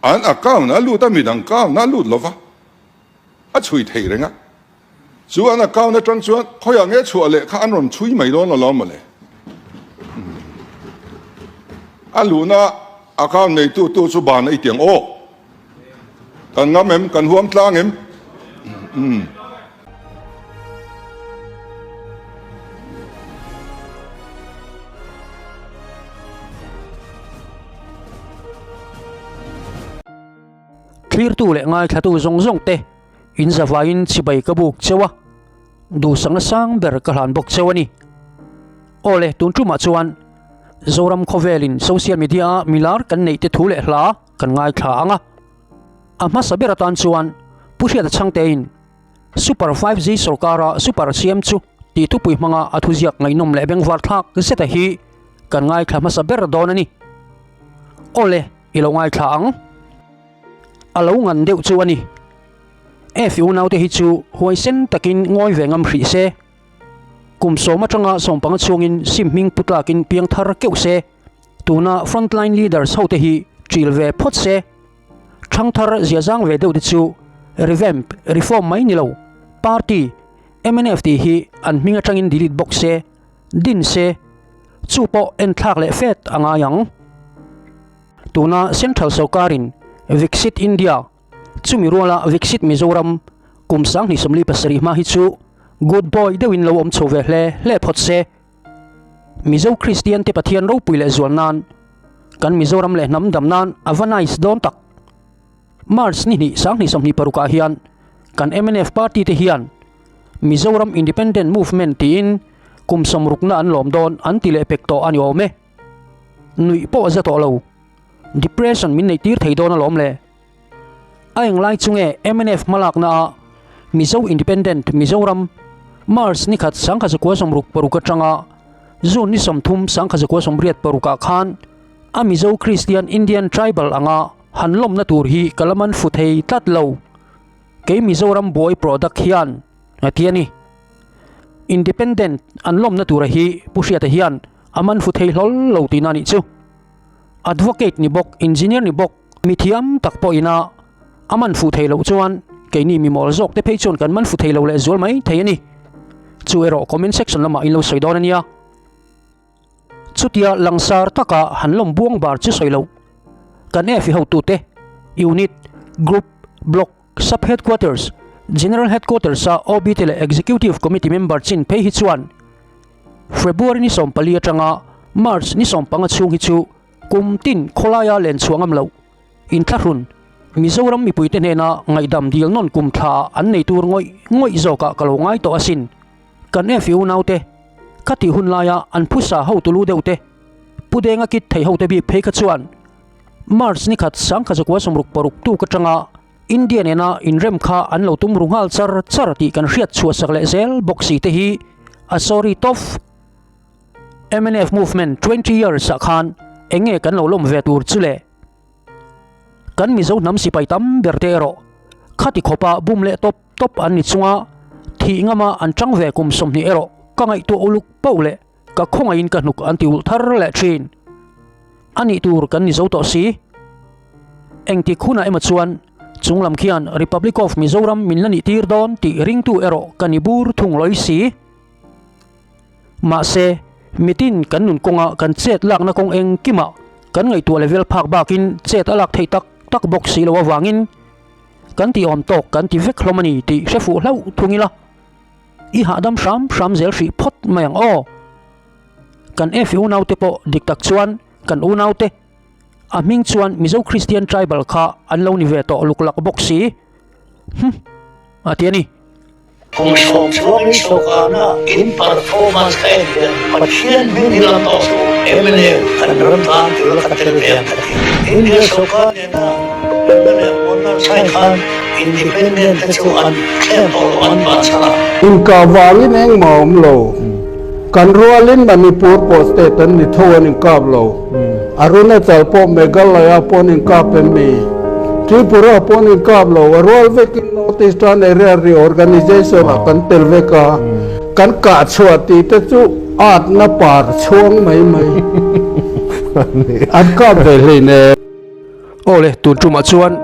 An account a lut a, midang account a lut lova, a chhui theih reng a. Chu an account atang chuan khawiah nge chhuah leh kha an rawn chhui mai dawn alawm mawle. A luhna account neitu tu chu ban a i tiang aw. Kan ngam em? Kan huam tlang em? Umm. Thlirtu leh ngaithlatu zawng zawng te in zavaiin chibai ka buk cheu a, duhsakna sang ber ka hlan bawk cheu a ni. Aw le, tun tumah chuan Zoram khawvelin social media a milar kan neih te thu leh hla kan ngaithla ang a. A hmasa ber atan chuan Pu Hriata Chhangtein Super 5G sawrkara Super siam chu tih thupui hmanga a thuziak ngaihnawm leh bengvar thlak zeta hi kan ngaithla hmasa ber dawn a ni. Awle, i lo ngaithla ang. A lo ngan deuh chu a ni. F unaute hi chu huaisen takin ngawi ve ngam hrih se. Kum sawm atanga sawmpanga chhungin sim hming pu tlakin piang thar keuh se. Tuna frontline leaders hote hi ṭil ve phawt se, ṭhangthar ziazang ve deuh te chu revamp, reform mai ni lo, party, mnf tih hi an hming aṭangin delete bawk se, din se, chu pawh enthlak leh fet a ngai ang. Tuna central sorkarin Viksit India, chumi ruala Viksit Mizoram kum 2047 hma hi chu good boy deuhin lo awm chho ve hle hle phawt se, Mizo Kristian te Pathian ropui leh zual nan kan Mizoram leh hnam dam nan a va nice dawn tak. March ni hnih 2026 ah hian kan mnf party te hian Mizoram Independent Movement tiin kum sawmrukna an lawm dawn an ti leh pek tawh a ni awm e. Nuih pawh a za tawh lo. Depression min neih tir thei dawn alawm le. A englai chu nge mnf hmalakna a Mizo Independent Mizoram March ni khat 1966 atanga June ni 30 1986 ah khan a Mizo Christian Indian Tribal anga han lawmna tur hi ka la man fu thei tlat lo. Kei Mizoram buai product hian a ti a ni. Independent an lawmna tura hi Pu Hriata hian a man fu thei hlawl lo tihna a nih chu. Advocate ni bawk, engineer ni bawk, mi thiam tak pawhina a man fuh thei loh chuan keini mi mawl zawk te phei chuan kan man fuh thei lo leh zual mai thei a ni. Chu erawh comment section lamah in lo sawi dawn a nia. Chutia langsar taka han lawm buang bar chu sawi loh. Kan FI hotute, Unit, Group, Block, Sub Headquarters, General Headquarters a OB te leh Executive Committee member chin phei hi chuan February ni 14 atanga March ni 15 chhung hi chu kum tin khawlaia len chhuah ngam loh inthlahrun Mizoram mipuite hnena ngaihdam dil nawn kum thla an nei tur ngawih ngawih zawkah ka lo ngai tawh asin. Kan FU naute kha tih hun laia an phusa hotu lu deuh te, Pu Denga kit thei hote bik phei kha chuan March ni khat 1966 tuk atanga India nena inrem kha an lo tum ru nghal char char tih kan hriat chhuah sak leh zel bawk si te hi a sorry tawf. Mnf movement 20 years ah khan eng nge kan lo lawm ve tur chu le? Kan Mizo hnam sipai tam ber te erawh khati khawpa bum leh tawp tawp an ni chunga thih ngama an tang ve kum 20 erawh ka ngaihtuah uluk pauh leh Ka khawngaihin ka hnuk an ti ulh thar leh thin. A nih tur kan ni zo tawh si. Engtik hunah emaw chuan chung lam khian Republic of Mizoram min la nih tir dawn tih ringtu erawh ka ni bur thung lawi si. Mahse, mitin kan nun kawnga kan chet lakna kawng engkimah kan ngaihtuah level phak bakin chet a lak theih tak tak bawk si lo avangin kan tih awm tawk kan ti vek hlawm a ni tih hre fuh hlauh thung ila. I hahdam hram hram zel hrih phawt mai ang aw. Kan Efi unaute pawh dik tak chuan kan unaute a hming chuan Mizo Christian Tribal kha an lo ni ve tawh luk lak bawk si. Hm a ti a ni. Kum sawm chuangin sawrkarna in performance ka en hian Pathian hming hi lam tawh suh mnf kan ram tan tul ka tel ve ang ka ti. India sawrkar nena remna leh muanna sai khan Independent te chu an thlem tawh lo an vanchhan a. Inkah vangin engmah a awm lo. Kan rualin Manipur pawh state an ni tho an inkap lo. Arunachal pawh Meghalaya pawh an inkap em mi? Tripura pawh an inkap lo. A rual vekin North Eastern Area Reorganisation ah kan tel vek a. Kan kah chhuah tih te chu atna par chhuang mai mai. An kap ve hleinem. Aw le, tun tumah chuan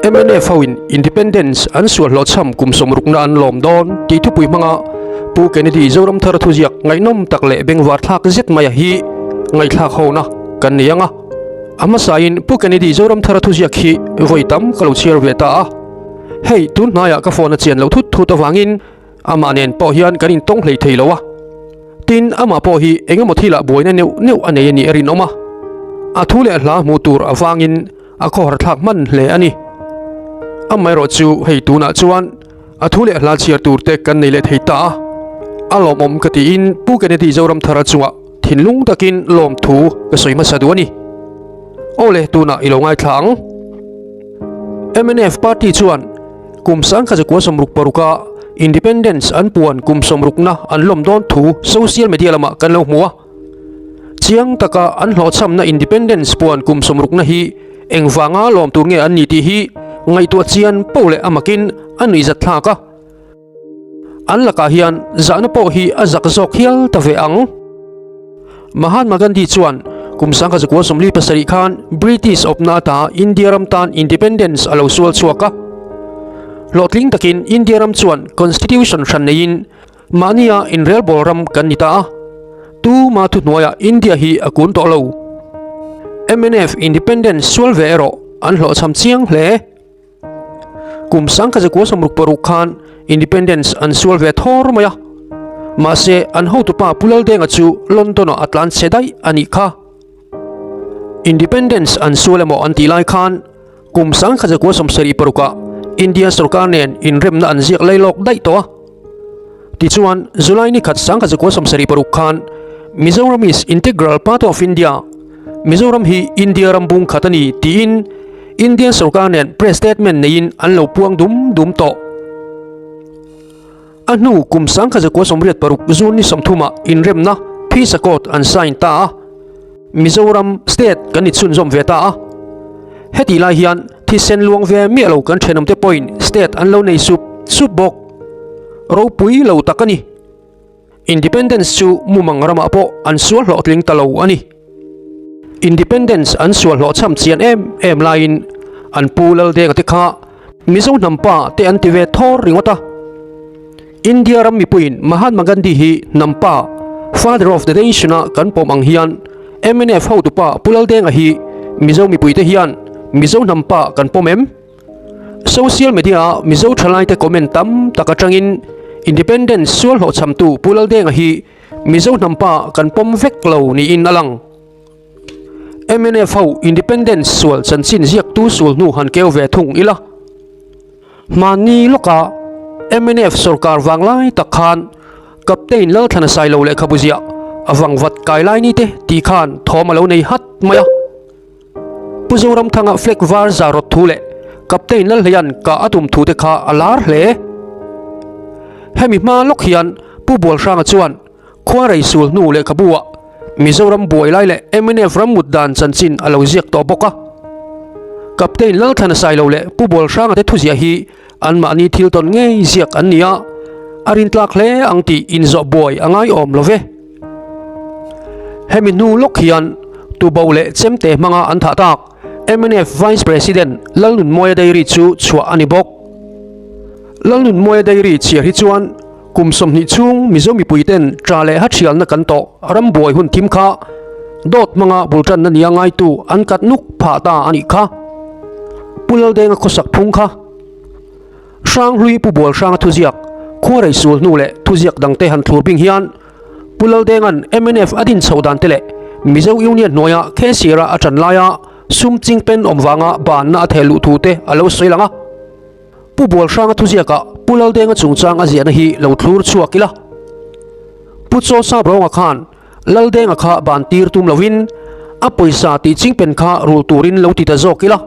mnf ho in Independence an sual hlawhchham kum sawmrukna an lawm dawn tih thupui hmanga Pu Kennedy Zoramthara thuziak ngaihnawm tak leh bengvar thlak zet maia hi ngaihthlak hona kan nei ang a. A hmasain Pu Kennedy Zoramthara thuziak hi vawi tam ka lo chhiar ve ta a. Hei, tun hnaiah ka phone a chian lo thut thut avangin amah nen pawh hian kan intawng hlei thei lo a. Tin, amah pawh hi eng emaw thilah buaina neuh neuh a nei a nih a rinawm a. A thu leh hla hmuh tur avangin a khawhar thlak hman hle a ni. Amaherawh chu hei tunah chuan a thu leh hla chhiar tur te kan nei leh thei ta a. A lawmawm ka tiin Pu Kennedy Zoramthara chungah thinlung takin lawmthu ka sawi hmasa duh a ni. Aw le, tunah i lo ngaithla ang. Mnf party chuan kum 1966-a Independence an puan kum sawmrukna an lawm dawn thu social media lamah kan lo hmu a. Chiang taka an hlawhchhamna Independence puan kum sawmrukna hi engvanga lawm tur nge an ni tih hi ngaihtuah chian poh leh a makin a nuihzat thlak a. An lakah hian zahna pawh hi a zak zawk hial ta ve ang. Mahatma Gandhi chuan kum 1947 khan British awpna ata India ram tan Independence a lo sual chhuak a. Hlawhtling takin India ram chuan Constitution hran neiin mahnia inrelbawl ram kan ni ta a. Tuma thuhnuaiah India hi a kun tawh lo. Mnf Independence sual ve erawh an hlawhchham chiang hle. Kum 1966 khan Independence an sual ve thawr mai a, mahse an hotupa Pu Laldenga chu London-ah a tlan chhe daih a nih kha. Independence an sual emaw an tih lai khan kum 1976-ah India sorkar nen inremna an ziak lailawk daih tawh a. Tichuan, July ni khat 1976 khan Mizoram is integral part of India, Mizoram hi India ram bung khat a ni tiin Indian sorkar nen press statement neiin an lo puang dum dum tawh. A hnu kum 1986 June ni 30 ah inremna Peace Accord an sign ta a, Mizoram state kan inchhunzawm ve ta a. Hetih lai hian thisen luang ve miah lo kan thenawmte pawhin state an lo nei sup sup bawk. Ropui lo tak a ni. Independence chu mumang ramah pawh an sual hlawhtling ta lo a ni. Independence an sual hlawhchham chian em em laiin an pu Laldenga te kha Mizo hnampa te an ti ve thawr ringawt a. India ram mipuiin Mahatma Gandhi hi hnampa, Father of the Nation, a kan pawm ang hian mnf hotupa Pu Laldenga hi Mizo mipuite hian Mizo hnampa kan pawm em? Social media-a Mizo thalaite comment tam tak atangin Independence sual hlawhchhamtu Pu Laldenga hi Mizo hnampa kan pawm vek lo niin a lang. Mnf ho Independence sual chanchin ziaktu sul hnu han keu ve thung ila. Hmanni lawka mnf sorkar vanglai tak khan Captain Lalthlana Sailo lehkhabu ziah a vangvat kai lai ni te tih khan thawm a lo nei hat mai a. Pu Zoramthanga flag var zar rawt thu leh Captain Lalhleia'n kah a tum thu te kha a lar hle. Hemi hma lawk hian Pu Bualhranga chuan Khuarei sul hnu lehkhabu ah Mizoram buai lai leh mnf ram mut dan chanchin a lo ziak tawh bawk a. Captain Lalthlana Sailo leh Pu Bualhranga te thuziah hi anmahni thil tawn ngei ziak an ni a, a rintlak hle ang tih inzawh buai a ngaiawm lo ve. Hemi hnu lawk hian Tuboh leh Chemte hmanga an thah tak mnf Vice President Lalnunmawia Dairy chu chhuah a ni bawk. Lalnunmawia Dairy chhiar hi chuan kum 20 chhung Mizo mipuiten ṭa leh hathialna kan tawh rambuai hun thim kha dawt hmanga bulṭanna nia ngaitu an kat nuk phah ta a nih kha. Pu Laldenga khawsak phung kha. Hranghlui Pu Bualhranga thuziak, Khuarei sul hnu leh thuziak dangte han thlur bing hian Pu Laldenga'n mnf a din chhoh dan te leh Mizo Union hnuaia Khesira a ṭan laia sum chingpen awm vanga banna a theh luh thu te a lo sawi lang a. Pu Bualhranga thuziakah Pu Laldenga chungchang a ziahna hi lo thlur chhuak ila. Pu Chaw Sabrawnga khan Laldenga kha ban tir tum lovin a pawisa tih chingpen kha rul turin lo ti ta zawk ila,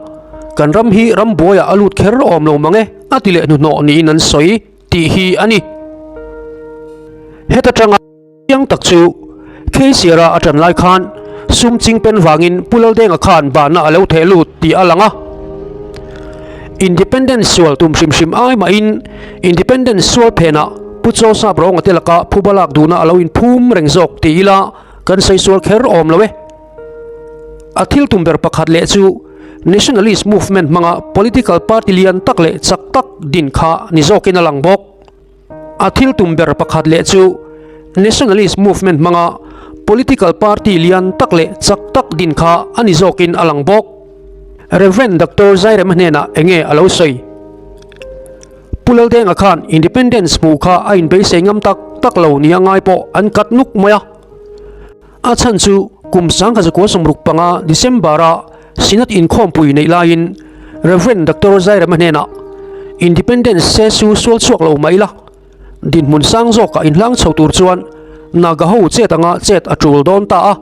kan ram hi ram buaiah a lut kher awm lo mang e a ti leh hnuhnawh niin an sawi tih hi a ni. Heta tanga chiang tak chu Kheisiara a tan lai khan sum chingpen vangin Pu Laldenga khan banna a lo theh lut tih a lang a. Independence sual tum hrim hrim ai mahin Independence sual phenah Pu Chaw Sap Rawnga te laka phuba lak duhna a lo inphum reng zawk ti ila kan sawi sual kher awm lo e. A thil tum ber pakhat leh chu Nationalist movement hmanga political party lian tak leh chak tak din kha ni zawkin a lang bawk. A thil tum ber pakhat leh chu Nationalist movement hmanga political party lian tak leh chak tak din kha a ni zawkin a lang bawk. Rev. Doctor Zairema hnenah enge a lo sawi? Pu Laldenga khan Independence hmuh kha a inbeisei ngam tak tak lo nia ngai pawh an kat nuk mai a. A chhan chu kum 1965 December-a Synod inkhawmpui neih laiin Rev. Doctor Zairema hnenah Independence se su sual chhuak lo mai la, dinhmun sang zawkah inhlang chho tur chuan Naga ho chet anga chet a tul dawn ta a.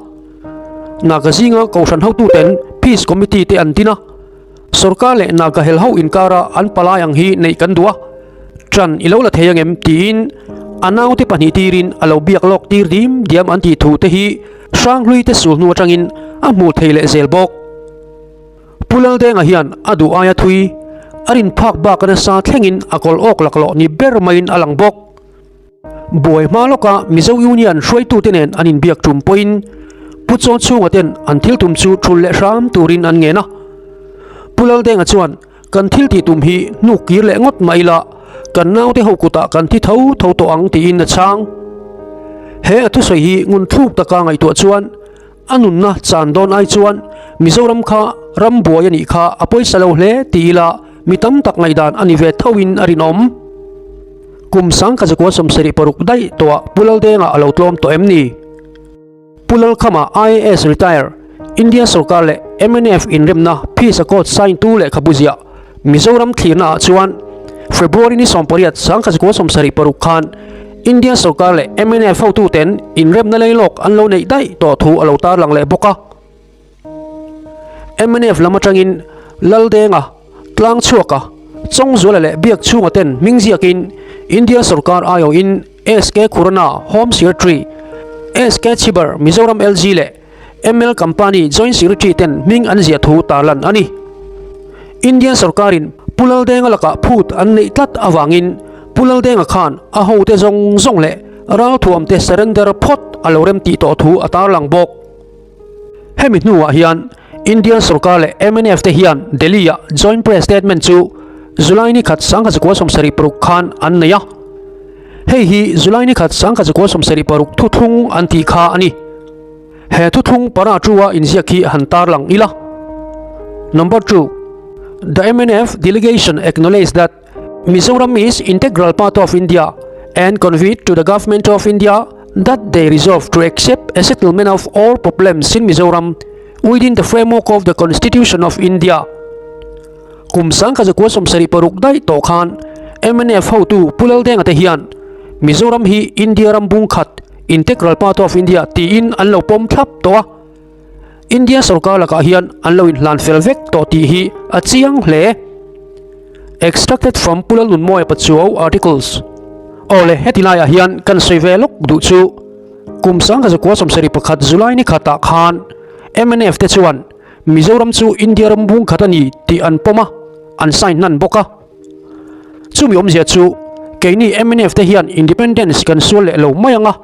Naga zinga kohhran hotuten Peace Committee te an din a, Sorkar leh Naga hel ho inkara an palai ang hi neih kan duh a, ṭan i lo la thei angem tiin a naute pahnih tirin a lo biak lawk tir dim diam an tih thu te hi Hranghlui te sul hnu atangin a hmuh thei leh zel bawk. Pu Laldenga hian a duh aia thui a rin phak bak a nasa thlengin a kawl awk laklawh ni ber maiin a lang bawk. Buai hma lawka Mizo Union hruaitute nen an inbiak tum pawhin Pu Chawnchhunga ten an thil tum chu thul leh hram turin an ngen a. Pu Laldenga chuan kan thil tih tum hi hnuk kir leh ngawt mah ila kan naute ho kutah kan thi tho tho tawh ang tiin a chhang. He a thusawi hi ngun thluk taka ngaihtuah chuan a nunna chan dawn ai chuan Mizoram kha ram buai a nih kha a pawisa lo hle ti ila mi tam tak ngaihdan a ni ve thoin a rinawm. Kum 1976 daih tawhah Pu Laldenga a lo tlawm tawh em ni? Pu Lalkhama IAS retire, India sorkar leh mnf inremna Peace Accord sign tu lehkhabu ziah Mizoram thlirna ah chuan February ni 18 1976 khan India sorkar leh mnf hotuten inremna leilawk an lo neih daih tawh thu a lo tarlang leh bawk a. Mnf lam atangin Laldenga, Tlangchhuaka, Chawngzuala leh Biakchhunga ten hming ziakin India sorkar aiawhin SK Khurana, Home Secretary, SK Chhibar, Mizoram LG leh ML Company Joint Secretary ten hming an ziah thu tarlan a ni. Indian sorkarin Pu Laldenga lakah phut an neih tlat avangin Pu Laldenga khan a hote zawng zawng leh ralthuamte surrender phawt a lo remtih tawh thu a tarlang bawk. Hemi hnuah hian Indian sorkar leh mnf te hian Delhi-ah joint press statement chu July ni khat 1976 khan an nei a. Hei hi July ni khat 1976 thuthlung an tih kha a ni. He thuthlung para 2-a inziak hi han tarlang ila. Number 2. The mnf delegation acknowledged that Mizoram is integral part of India and conveyed to the government of India that they resolve to accept a settlement of all problems in Mizoram within the framework of the Constitution of India. Kum 1976 daih tawh khan mnf hotu Pu Laldenga te hian Mizoram hi India ram bung khat, integral part of India, tiin an lo pawm thlap tawh a. India sorkar lakah hian an lo inhlan fel vek tawh tih hi a chiang hle. Extracted from Pu Lalnunmawia Pachuau articles. Awle, heti laiah hian kan sawi ve lawk duh chu kum 1971 July ni khatah khan mnf te chuan Mizoram chu India ram bung khat a ni tih an pawm a, an sign hnan bawk a. Chumi awmzia chu keini mnf te hian independence kan sual leh lo mai ang a.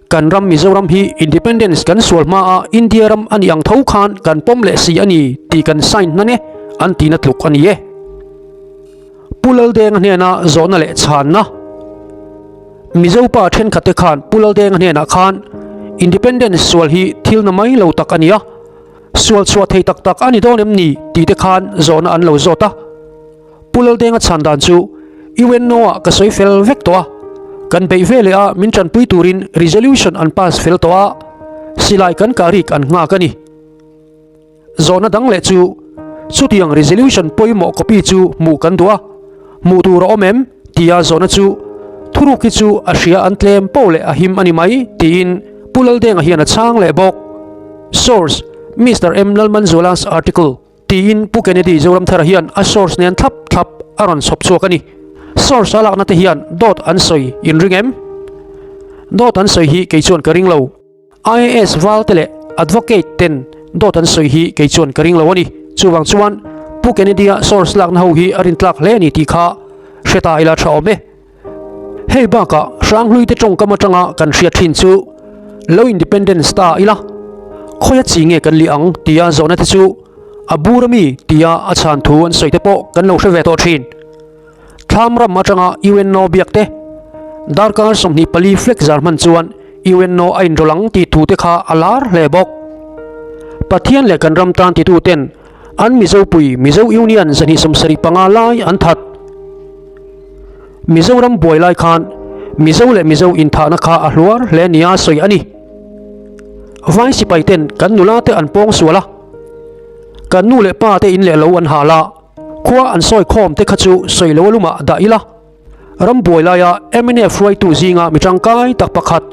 Kan ram Mizoram hi Independence kan sual hma a India ram a nih ang tho khan kan pawm leh si a ni tih kan sign hnan e an tihna tluk a ni e. Pu Laldenga hnena zawhna leh chhanna Mizo pa thenkhat te khan Pu Laldenga hnenah khan Independence sual hi thil na mai lo tak a ni a, sual chhuah thei tak tak a ni dawn em ni tih te khan zawhna an lo zawt a. Pu Laldenga chhan dan chu UNO ah ka sawi fel vek tawh a, kan beih ve leh a min tanpui turin resolution an pass fel tawh a, silai kan kah rik an nghak a ni. Zawhna dang leh chu chutiang resolution pawimawh copy chu hmuh kan duh a, hmuh tur a awm em? tia zawhna chu thuruk hi chu a hria an tlem poh leh a him a ni mai tiin Pu Laldenga hian a chhang leh bawk. Source, Mister M Lalmanzuala's article. Tiin Pu Kennedy Zoramthara hian a source nen thlap thlap a rawn chhawp chhuak a ni. Source a lakna te hian dawt an sawi in ring em? Dawt an sawi hi kei chuan ka ring lo. IAS val te leh Advocate ten dawt an sawi hi kei chuan ka ring lo a ni. Chuvang chuan Pu Kennedy-a source lakna ho hi a rintlak hle a ni tih kha hre ta ila tha awm e. Hei bakah Hranghlui te tawngkam atanga kan hriat thin chu lo independence ta ila khawia chi nge kan lih ang tia zawhna te chu. a bur ami tia a chhan thu an sawi te pawh kan lo hre ve tawh thin. Thlam ram atanga UNO biak te, darkar 24 flag zar hman chuan UNO a inrawlh ang tih thu te kha a lar hle bawk. Pathian leh kan ram tan titu ten an Mizo pui Mizo Union 275 lai an that. Mizoram buai lai khan Mizo leh Mizo inthahna kha a hluar hle nia sawi a ni. Vai sipai ten kan nula te an pawng sual a, kan nu leh pa te in leh lo an hal a, khua an sawi khawm te kha chu sawi lo a lumah dah ila. Ram buai laia mnf hruaitu zinga mi tangkai tak pakhat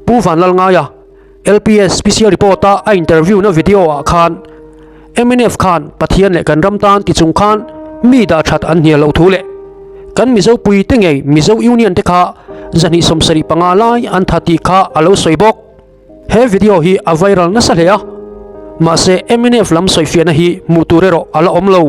Pu Vanlalngaia, LPS special report a a interview na video ah khan mnf khan Pathian leh kan ram tan ti chung khan mi dah that an hnial loh thu leh kan Mizo pui te ngei Mizo Union te kha 275 lai an tha tih kha a lo sawi bawk. He video hi a viral nasa hle a, mahse mnf lam sawifiahna hi hmuh tur erawh a la awm lo.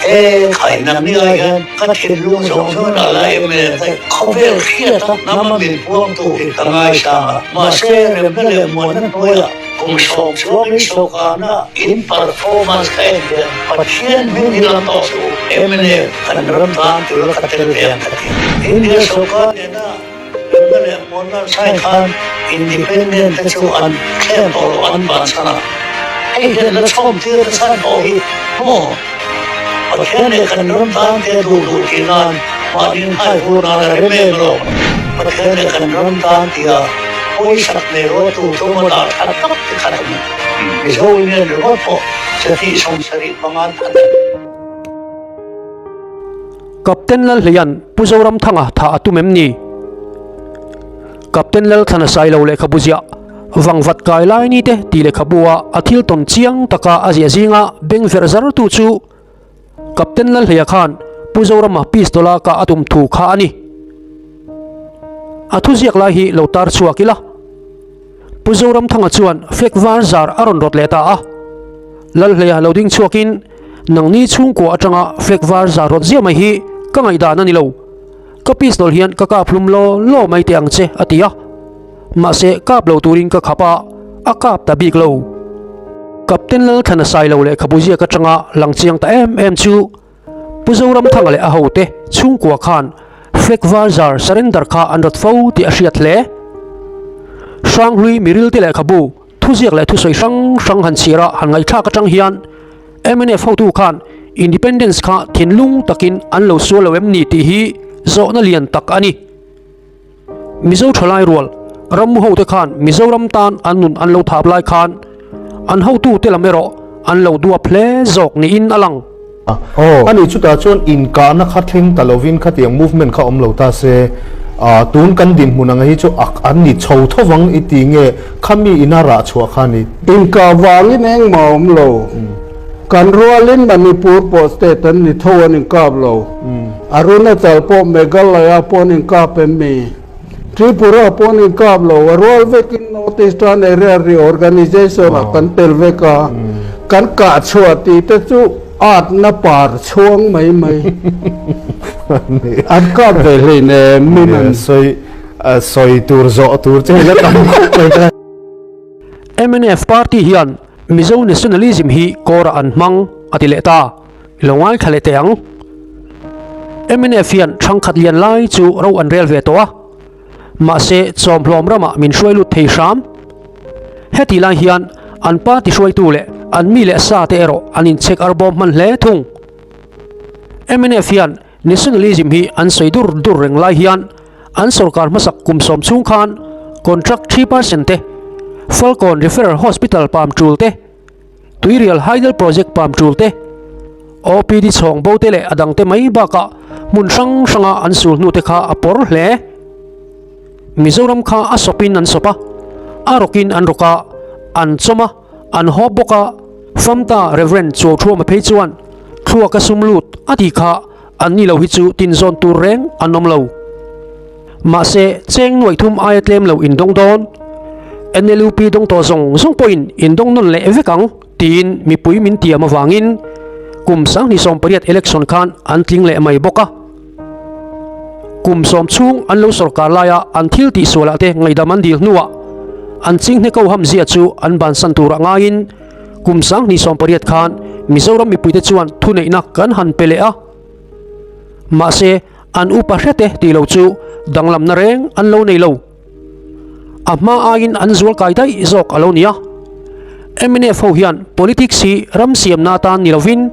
He khaina mi ai hian ka thinlung zawng zawng a la em em te khawvel hriat a hnam min puangtu hi ka ngaisang a, mahse remna leh muanna hnuaiah kum sawm chuangin sawrkarna in performance ka en hian Pathian hming hi lam tawh suh u, mnf kan ram tan tura ka tel ve ang ka ti. India sawrkar nena remna leh muanna an sign khan independent te chu an thleng tawh lo an bansan a, hei hian la chhawm tir te chhan pawh hi maw Pathian leh kan ram tan te duh duh tih nan mahni hai hur nan a rem em lo. Pathian leh kan ram tan tia pawisak nei rual tur chu maw dah that tak te khan a ni. Mizo Union ringawt pawh 275 an that a ni. Captain Lalhleia'n Pu Zoramthanga thah a tum em ni? Captain Lalthlana Sailo lehkhabu ziah Vangvat kai lai ni te tih lehkhabu a a thil tawn chiang taka a ziah zinga beng verh zar tu chu Captain Lalhleia khan Pu Zorama pistol a kah a tum thu kha a ni. A thuziak lai hi lo tar chhuak ila. Pu Zoramthanga chuan flag var zar a rawn rawt leh ta a. Lalhleia lo ding chhuakin nangni chhungkua atanga flag var zar rawt ziah mai hi ka ngaihdan a ni lo. Ka pistol hian ka kap hlum law law mai teh ang che a ti a. Mahse kap lo turin ka khap a, a kap ta bik lo. Captain Lalthlana Sailo lehkhabu ziak atanga lang chiang ta em em chu Pu Zoramthanga leh a hote chhungkua khan flag var zar surrender kha an rawt fo tih a hriat hle. Hranghlui mirilte lehkhabu thuziak leh thusawi hrang hrang han chhir a han ngaihthlak atang hian mnf hotu khan Independence kha thinlung takin an lo sual lo em ni tih hi zawhna lian tak a ni. Mizo thalai rual rammu hote khan Mizoram tan an nun an lo thap lai khan an hotute lam erawh an lo duap hle zawk niin a lang. Ani chutah chuan inkahna kha thleng ta lovin khatiang movement kha awm lo ta se, tun kan dinhmun anga hi chu an ni chho tho vang i ti nge khami ina rah chhuah kha ni. Inkah vangin engmah awm lo. Kan rualin Manipur pawh state an ni tho an inkap lo. Arunachal pawh Meghalaya pawh an inkap em mi? Tripura pawh an inkap lo. A rual vekin North Eastern Area Reorganisation ah kan tel vek a. Kan kah chhuah tih te chu atna par chhuang mai mai. An kap ve hleinem min an. Sawi tur zawh tur che hi la tam khawp mai ta. Mnf party hian Mizo nationalism hi kawrah an hmang a ti leh ta. I lo ngaithla leh teh ang. Mnf hian thangkhat lian lai chu ro an rel ve tawh a. Mahse chawmhlawm ramah min hruai lut thei hram. Heti lai hian an party hruaitu leh an mi leh sa te erawh an inchhek arbawm hman hle thung. Mnf hian Nationalism hi an sawi dur dur reng lai hian an sorkar hmasak kum sawm chhung khan contract 3% te, Falkawn Referral Hospital pam tul te, Tuirial Hydel Project pam tul te, OPD chhawng bo te leh a dang te mai bakah hmun hrang hranga an sul hnu te kha a pawr hle. Mizoram kha a sawpin an sawp a, a rawkin an rawk a, an chawm a, an hawp bawk a. Famta Rev. Chuauthuama phei chuan thluak a sum lut a tih kha an ni lo hi chu tinzawn tur reng an awm lo. Mahse, cheng nuaih thum aia tlem lo indawng dawn. NLUP dawng tawh zawng zawng pawhin indawng nawn leh vek ang tiin mipui min tiam avangin kum 2018 election khan an tling leh mai bawk a. Kum sawm chhung an lo sawrkar laia an thil tihsualah te ngaihdam an dil hnuah an chinghne ko ham zia chu an bansan turah ngaiin Kum 2018 khan Mizoram mipuite chuan thuneihna kan han pe leh a. Mahse, an upa hrete tih lo chu danglamna reng an lo nei lo. A hma aiin an zual kai daih zawk a lo ni a. Mnf ho hian politics hi ram siamna atan ni lovin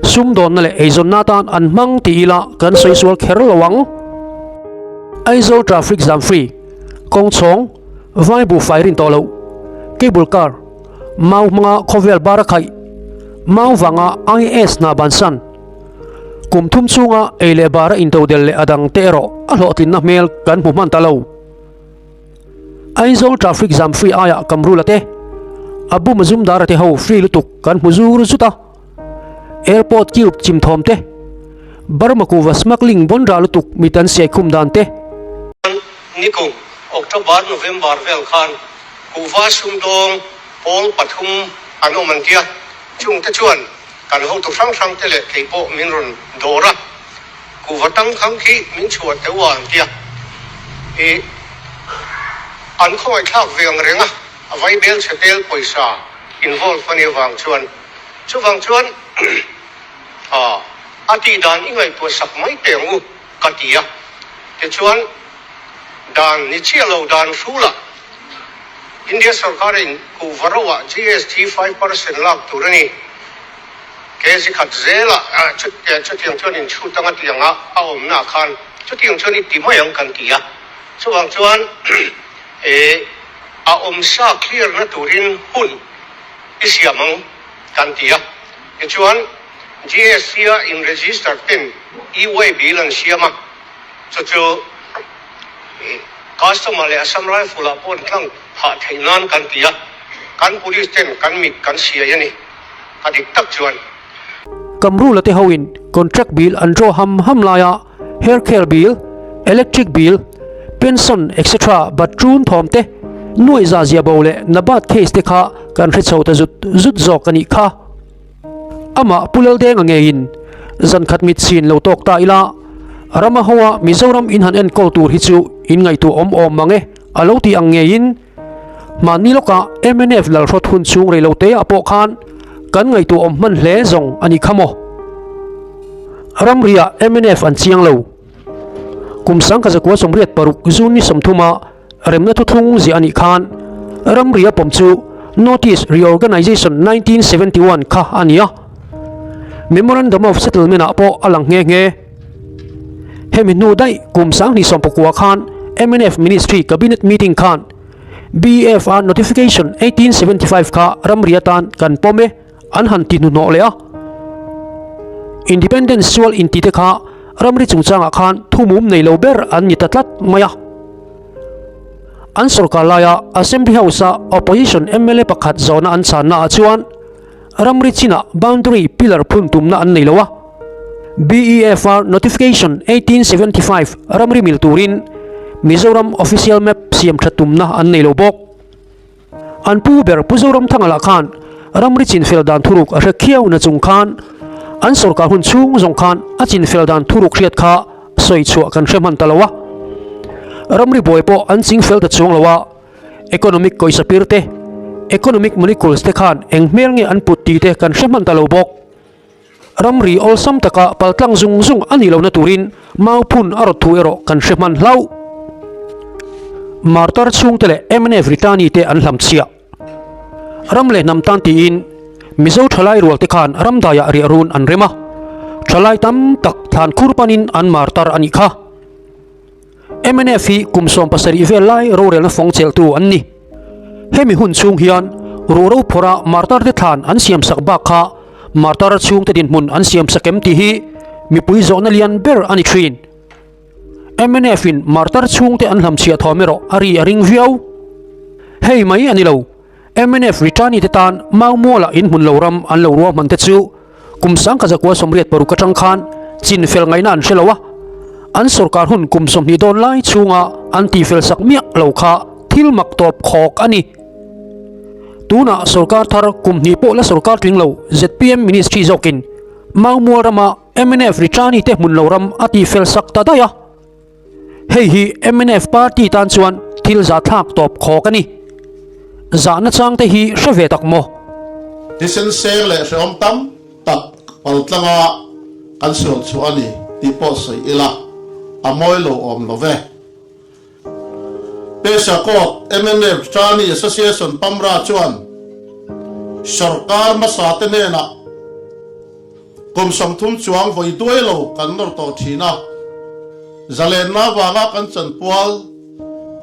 sumdawnna leh eizawnna atan an hmang ti ila kan sawi sual kher lo ang. Aizawl traffic jam free, kawng chhawng, vai buhfai rin tawh loh, cable car, mau hmanga khawvel bar a khaih, mau vanga IAS hna bansan, Kum thum chhunga ei leh bara intodel leh a dang te erawh a hlawhtlinna hmel kan hmu hman ta lo. Aizawl traffic jam free aiah Kamrula te, Abu Mazumdara te ho free lutuk kan hmu zur zut a. Airport cube chim thawm te, Burma kuva smuggling bawn rah lutuk mit an siai khum dan te. Nikum October November vel khan kuva sumdawng pawl pathum an awm an tia, chungte chuan Kan hotu hrang hrang te leh kei pawh min rawn dawr a, kuhva tang khang khi min chhuah teuh a an tia. I an khawngaihthlak ve ang reng a, a vaibel chhe tel pawisa involve a nih avang chuan. Chuvang chuan a tih dan i ngaihtuah sak mai teh ang u ka ti a. Tichuan dan ni chiah lo dan hrulah India sorkarin kuhva roah GST 5% lak tur a ni. Kg khat zelah chutiang chuan inchhut anga tianga a awmnaah khan chutiang chuan i ti mai ang kan ti a. Chuvang chuan a awmsa clear na turin hun i siam ang kan ti a. Tichuan GST a in register ten e-way bill an siam a, chu chu Customer leh Assam Rifle ah pawh an tlang phah theih nan kan ti a, kan police ten kan mit kan siai a ni, a dik tak chuan. Kamrula te hoin contract bill an draw ham ham laia hair care bill, electric bill, pension etc bat ṭun thawm te, nuaih za zia bo leh Nabat case te kha kan hre chho ta zut zut zawk a nih kha. Amah Pu Laldenga ngeiin zan khat mit chin lo tawk ta ila, rama hoa Mizoram in han enkawl tur hi chu in ngaihtuah awm awm mang e a lo tih ang ngeiin mahni lawkah mnf lalhrawt hun chhung rei lo te ah pawh khan kan ngaihtuah awm hman hle zawng a ni kha maw. Ramriah mnf an chiang lo. Kum 1986 June ni 30 ah Remna thuthlung ziah a nih khan ramri a pawm chu Notice Reorganisation 1971 kha a ni a, Memorandum of Settlement ah pawh a lang nghe nghe. Hemi hnu daih kum 2019 khan mnf Ministry Cabinet Meeting khan BFR Notification 1875 kha ramri atan kan pawm e an han ti hnuhnawh leh a. Independence sual inti te kha ramri chungchangah khan thumum nei lo ber an ni ta tlat mai a. An sorkar laia Assembly House-a Opposition mla pakhat zawhna an chhanna ah chuan ramri chinah boundary pillar phun tumna an nei lo a. BEFR Notification 1875 ramri mil turin Mizoram Official Map siam tha tumna an nei lo bawk. An pu ber Pu Zoramthanga lah khan ramri chinfel dan thuruk a hre khiau na chung khan an sorkar hun chhung zawng khan a chinfel dan thuruk hriat kha sawi chhuah kan hre hman ta lo a. Ramri buai pawh an chingfel ta chuang lo a, economic kawisa pir te, economic molecules te khan eng hmel nge an put tih te kan hre hman ta lo bawk. Ramri awlsam taka paltlang zung zung a nih lohna turin mau phun a rawt thu erawh kan hre hman hlauh. Martar chhungte leh mnf Ritani te an hlamchhiah. Ram leh hnam tan tiin Mizo thalai rual te khan ramdaiah riah run an rem a, thalai tam tak thlan khur panin an martar a nih kha. Mnf hi kum 17 vel lai rorelna fawng chelhtu an ni. Hemi hun chhung hian ruhro phawrha martar te thlan an siamsak bak kha martar chhungte dinhmun an siamsak em tih hi mipui zawhna lian ber a ni thin. Mnf in martar chhungte an hlamchhiah thawm erawh a ri a ring viau. Hei mai a ni lo, mnf returni te tan Maumuala inhmun lo ram an lo ruahman te chu Kum 1986 atang khan chin fel ngaihna an hre lo a, an sorkar hun kum 20 dawn lai chhunga an tihfel sak miah lo kha thil mak tawp khawk a ni. Tunah sorkar thar kum hnih pawh la sorkar tling lo zpm ministry zawkin Maumual rama mnf Richani te hmun lo ram a tihfel sak ta daih a. Hei hi mnf party tan chuan thil zahthlak tawp khawk a ni. Zahna changte hi hre ve tak maw? Thisen seng leh hrehawm tam tak paltlanga kan sual chhuah a ni tih pawh sawi ila a mawi lo awm lo ve. Pesakawt mnf Trani Association Pamra chuan sawrkar hmasa te hnenah kum 30 chuang vawi duai lo kan nawr tawh thin a, zalenna avanga kan chanpual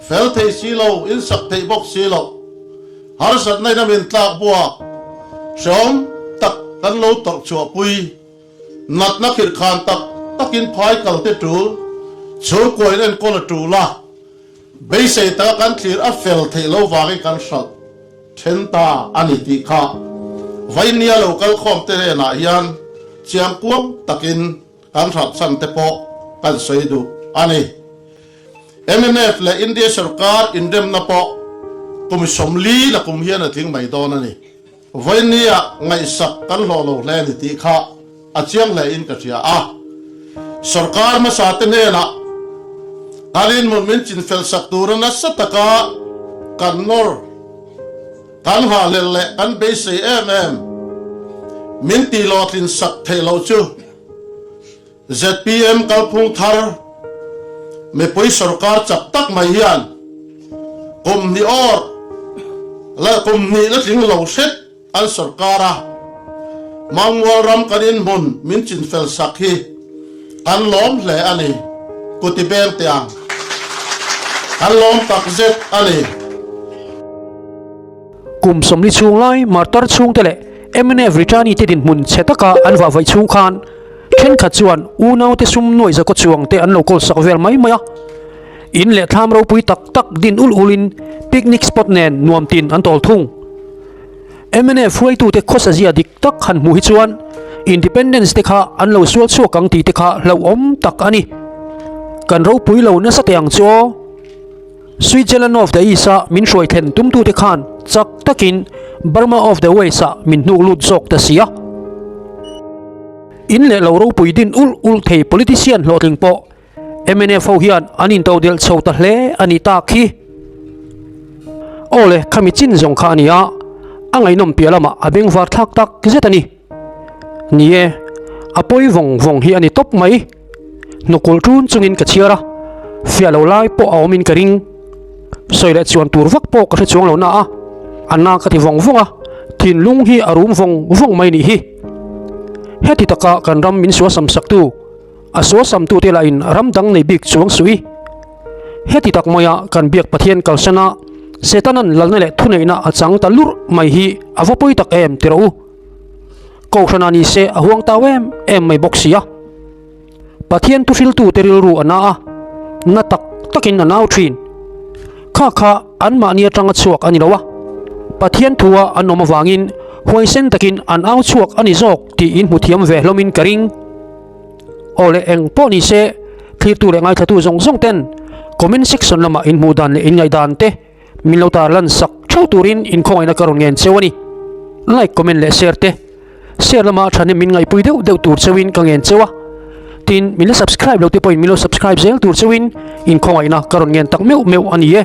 fel thei si lo, insak theih bawk si lo, harsatna in a min tlak buak hrehawm tak kan lo tawrh chhuahpui. Natna khirhkhan tak takin phai kal te tul, chhungkuain enkawl a tul a, beisei taka kan thlir a fel theih lo vangin kan hralh then ta a ni tih kha Vainia lo kal khawm te hnenah hian chiang kuang takin kan hralh chhan te pawh kan sawi duh a ni. Mnf leh India sawrkar inremna pawh kum 40 la kum hian a tling mai dawn a ni. Vawinia ngaihsak kan hlawh lo hle ni tih kha a chiang hle in ka hria a. Sorkar hmasa te hnenah kan inhmun min chinfel sak tura nasa taka kan nawr, kan hahhlel leh kan beisei em em min tih hlawhtlin sak theih loh chu Zpm kalphung thar mipui sorkar chak tak mai hian kum hnih awr leh kum hnih la tling lo hret an sorkar a, Mangmual ram kan inhmun min chinfel sak hi kan lawm hle a ni, Kuti beng teh ang. Kan lawm tak zet a ni. Kum 40 chhung lai martar chhungte leh mnf Ritani te dinhmun chhe taka an vahvaih chhung khan thenkhat chuan unaute sum nuai zakaw chuang te an lo kawl sak vel mai mai a. In leh thlam ropui tak tak din ul ulin picnic spot nen nuam tin an tawl thung. Mnf hruaitute khawsa zia dik tak han hmuh hi chuan Independence te kha an lo sual chhuak ang tih te kha hlauhawm tak a ni. Kan ropui lo nasa teh ang chu aw. Switzerland of the East-a min hruai thlen tumtute khan chak takin Burma of the West-ah min hnuk lut zawk ta si a. In leh lo ropui din ulh ulh thei politician hlawhtling pawh mnf ho hian an intodelh chho ta hle a nih tak hi. Aw le, khami chin zawng kha a ni a, a ngaihnawm piah lamah a bengvar thlak tak zet a ni. Ni e, a pawi vawng vawng hi a ni tawp mai. Hnukul ṭun chungin ka chhiar a, fiah lo lai pawh a awmin ka ring. Sawi leh chuan tur vak pawh ka hre chuang lo na a, a na ka ti vawng vawng a, thinlung hi a rum vawng vawng mai nih hi. Heti taka kan ram min suasam saktu, a suasamtute lahin ram dang nei bik chuang suh i. Heti tak maia kan biak Pathian kalsana Setanan lalna leh thuneihna a chang ta lurh mai hi a va pawi tak em ti rawh u. Kohhrana ni se a huang tau em em mai bawk si a. Pathian thuhriltute rilru a na a, na tak takin a nau thin. Kha kha anmahni atanga chhuak a ni lo a, Pathian thua an awm avangin huaisen takin an au chhuak a ni zawk tih in hmu thiam ve hlawmin ka ring. Aw le eng pawh ni se, thlirtu leh ngaithlatu zawng zawng ten comment section lamah in hmuh dan leh in ngaihdan te Min lo tar lan sak theuh turin inkhawngaihna ka rawn ngen cheu a ni. Like, comment leh share te. Share lama thahnem min ngaihpui deuh deuh tur cheuin ka ngen cheu a. Tin, min la subscribe lo te pawhin min lo subscribe zel tur cheuin inkhawngaihna ka rawn ngen tak meuh meuh a ni e.